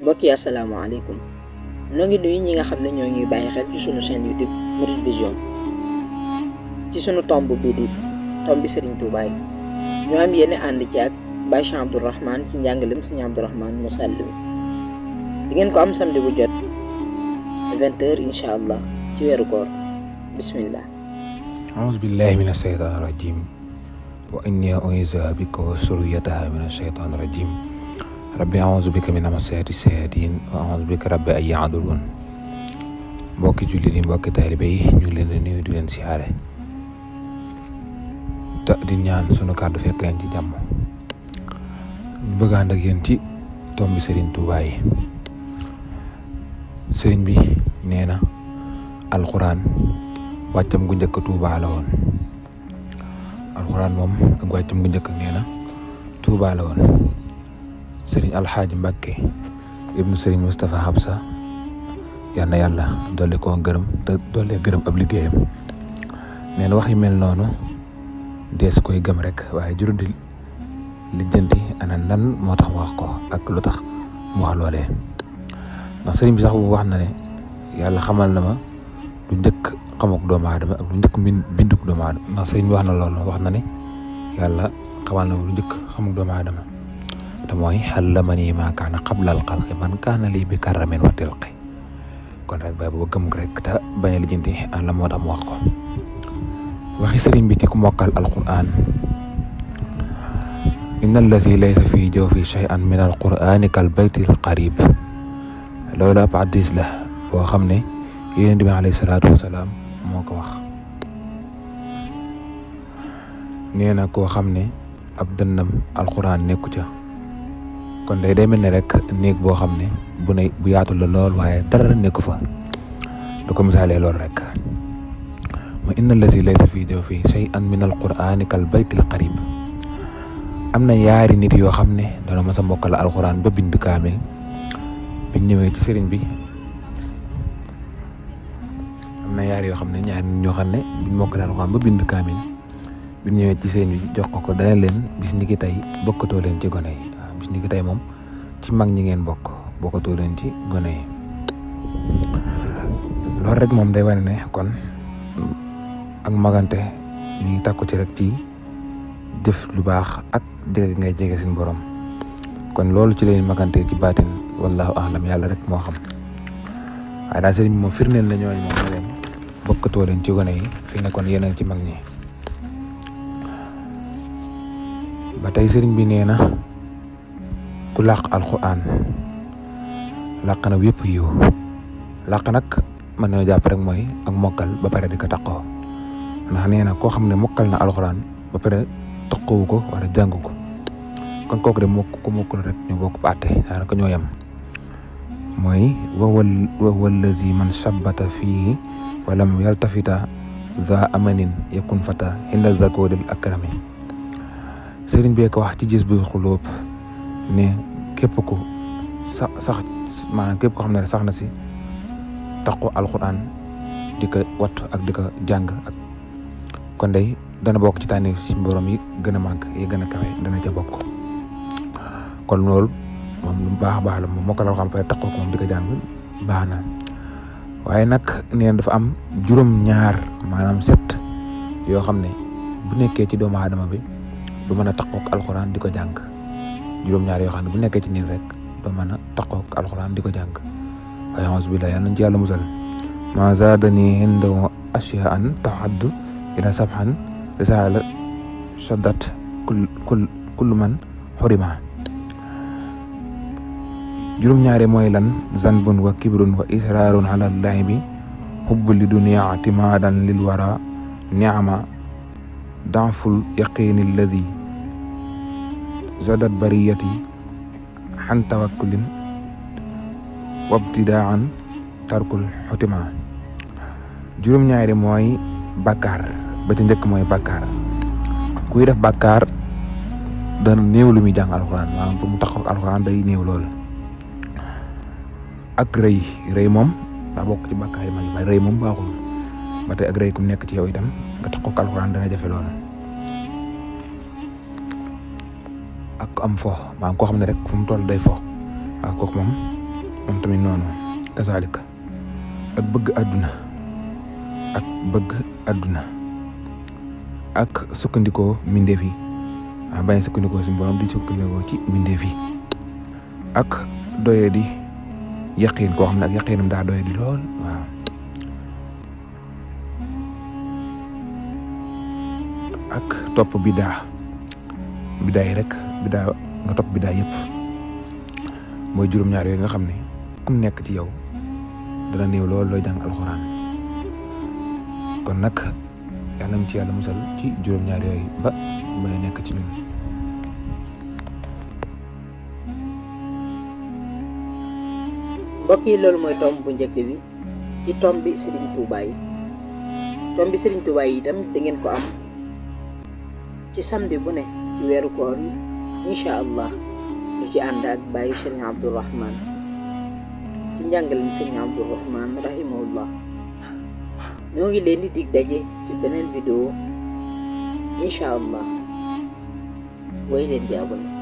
mbokk yi asalaamaaleykum noo ngi nuyu ñi nga xam ne ñoo ñuy bàyyi xel ci sunu chaîne YouTube Mouride Vision ci sunu tomb bii di tomb bi Serigne Touba yi ñoo am yéen ànd ci ak Baye Cheikh Abdourahmane ci njàngalem Serigne Abdourahmane mu sell mi di ngeen ko am samedi bu jot 20h incha allah ci weeru koor bismillah. أعوذ بالله من الشيطان الرجيم وإني أعيذها بك وذريتها من الشيطان الرجيم ربي أعوذ بك من همزات الشياطين وأعوذ بك ربي أن يحضرون mbokki jullit yi mbokki taalibe yi ñu ngi leen di nuyu di leen siyaare te di ñaan sunu kàddu fekk leen ci jàmm ñu bëgg ànd ak yéen ci tombi Serigne Touba yi Serigne bi nee na alxuraan wàccam gu njëkk Touba la woon alxuraan moom ak wàccam gu njëkk nee na Touba la woon Serigne Alxaaji Mbàkke ibnu Serigne Moustapha Habsa yal na yàlla dolli koo gërëm te dolli gërëm ab liggéeyam nee na wax yu mel noonu dees koy gëm rek waaye juru di lijjanti ana nan moo tax mu wax ko ak lu tax mu wax loolee ndax sëriñ bi sax bu wax na ne yàlla xamal na ma lu njëkk xamuk doomu aadama ak lu njëkk binduk doomu aadama ndax sëriñ bi wax na loolu wax na ne yàlla xamal na ma lu njëkk xamuk doomu aadama te mooy allamanii maa kaana qablal xalqi man kaana lii bi karramin wa tilqi kon rek bay boo gëm rek te bañ a lijjanti an la moo tax mu wax ko waxi sëriñ bi ci ku mokkal alquran inna allazi laysa fii jawfi shay'an min alqurani kal bayti alqarib loolu ab hadiis la boo xam ne Yonent bi alayhi salaatu wasalaam moo ko wax nee na koo xam ne ab dënnam alquran nekku ca kon day mel ne rek néeg boo xam ne bu yaatu la lool waaye dara nekku fa du ko misaalee lool rek mu inna allazi laysa fii jawfi shay'an min alqurani kal baytil qarib am na yaari nit yoo xam ne dana mas a mokkal alquran ba bind kaamil biñ ñëwee ci sëriñ bi am na yaari yoo xam ne ñaari nit ñoo xam ne biñ mokkal alquran ba bind kaamil biñ ñëwee ci sëriñ bi jox ko dana leen bis ni ki tey bokkatoo leen ci gone yi bis ni ki tey moom ci mag ñi ngeen bokkatoo leen ci gone yi loolu rek moom day wane ne kon ak magante mi ngi takku ci rek ci def lu baax ak jege ngay jege seen borom kon loolu ci leen magante ci baatin wallahu a'lam yàlla rek moo xam waaye daal sëriñ bi moom firneel na ñooñu moom ne leen bokkatoo leen ci gone yi fii ne kon yéen ci mag ñi ba tey sëriñ bi nee na ku làq alquran làq na yëpp yiw làq nag mën nañoo jàpp rek mooy ak mokkal ba pare di ko taqoo ndax nee na koo xam ne mokkal na alxuraan ba pare taqoowu ko wala jàng ko kon kooku de ko mokkal rek ñu bokk ba àtte daanaka ñoo yem mooy wa allazi man shabbata fii walam yaltafita za amanin yakun fata inda zakodil akrami sëriñ bee ko wax ci gis bu xulóob ne képp ko sax maanaam képp ko xam ne sax na si taqu alquran di ko wattu ak di ko jàng ak kon day dana bokk ci tànni si borom yi gën a màgg yi gën a kawe dana ca bokk kon loolu moom lu baax a baax la moom moo ko la xam pare taqu ko moom di ko jàng baax na waaye nag nee dafa am juróom-ñaar maanaam 7 yoo xam ne bu nekkee ci doomu aadama bi du mën a taqu ak alquran di ko jàng juróom-ñaar yoo xam ne bu nekkee ci nit rek doo mën a taqu ak alquran di ko jàng waaye auzu billahi yàlla nañ ci yàlla musal ma zaadani indahu ashyaan tahaddu ila sabhan risala shaddat kullu man xurima juróom-ñaare mooy lan zanbun wa kibrun wa israarun ala llahi hubbu li dunia atimadan lil wara niama danful yaqini alladi zadat bariyati xan tawakkulin wabtidaan tarkul xutima juróom-ñaari mooy bàkkaar ba ci njëkk mooy bàkkaar kuy def bàkkaar dana néew lu muy jàng alxuraan maanaam pour mu taxaw alxuraan day néew lool ak rëy moom daa bokk ci bàkkaar yi mag yi rëy moom baaxul ba tey ak rëy ku nekk ci yow itam nga taxaw alxuraan dana jafe lool ak am fo maanaam koo xam ne rek fu mu toll day fo waaw kooku moom moom tamit noonu kasaalika ak bëgg àdduna ak sukkandikoo mbindeef yi bañ sukkandikoo si borom di sukkandikoo ci mbindeef yi ak doye di yaqiin koo xam ne ak yaqiinam daa doye di lool waaw ak topp bidaa yi rek nga topp bidaa yëpp mooy juróom-ñaar yooyu nga xam ne ku nekk ci yow dana néew lool looy jàng alxuraan kon nag yàlla na ci yàlla musal ci juróom-ñaar yooyu ba mën a nekk ci ñun. mbokk yi loolu mooy tomb bu njëkk bi ci tomb bi Serigne Touba yi tomb bi Serigne Touba yi itam da ngeen ko am ci samedi bu ne ci weeru koor yi incha allah ñu ci ànd ak bàyyi Serigne Abdourahman ci njàngalem Serigne Abdourahman rahimahullah ñoo ngi leen di dig daje ci beneen vidéo incha allah woy leen di abonné